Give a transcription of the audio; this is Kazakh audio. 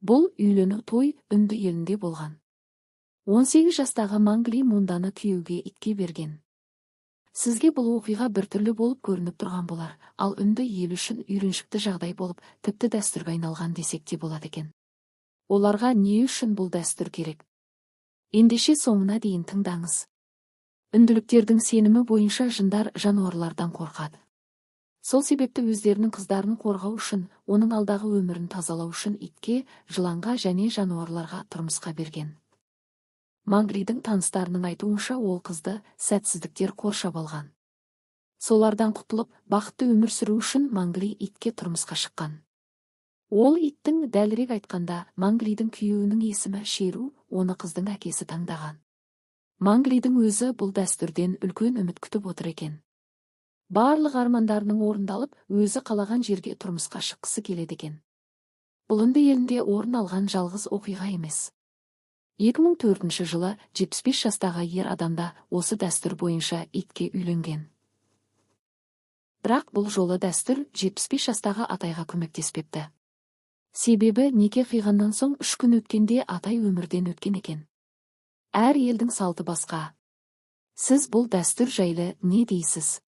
Бұл үйлену той Үнді елінде болған. 18 жастағы Мангли Мунданы күйеуге итке берген. Сізге бұл оқиға біртүрлі болып көрініп тұрған болар, ал Үнді елі үшін үйреншікті жағдай болып, тіпті дәстүрге айналған десек те болады екен. Оларға не үшін бұл дәстүр керек? Ендеше соңына дейін тыңдаңыз. Үнділіктердің сенімі бойынша жындар жануарлардан қорқады. Сол себепті өздерінің қыздарын қорғау үшін, оның алдағы өмірін тазалау үшін итке, жыланға және жануарларға тұрмысқа берген. Манглидің таныстарының айтуынша, ол қызды сәтсіздіктер қоршап алған. Солардан құтылып, бақытты өмір сүру үшін Мангли итке тұрмысқа шыққан. Ол иттің, дәлірек айтқанда, Манглидің күйеуінің есімі Шеру, оны қыздың әкесі таңдаған. Манглидің өзі бұл дәстүрден үлкен үміт күтіп отыр екен. Барлық армандарының орындалып, өзі қалаған жерге тұрмысқа шыққысы келеді екен. Бұл Үнді елінде орын алған жалғыз оқиға емес. 2004 жылы 75 жастағы ер адам да осы дәстүр бойынша итке үйленген. Бірақ бұл жолы дәстүр 75 жастағы атайға көмектеспепті. Себебі неке қиғаннан соң 3 күн өткенде атай өмірден өткен екен. Әр елдің салты басқа. Сіз бұл дәстүр жайлы не дейсіз?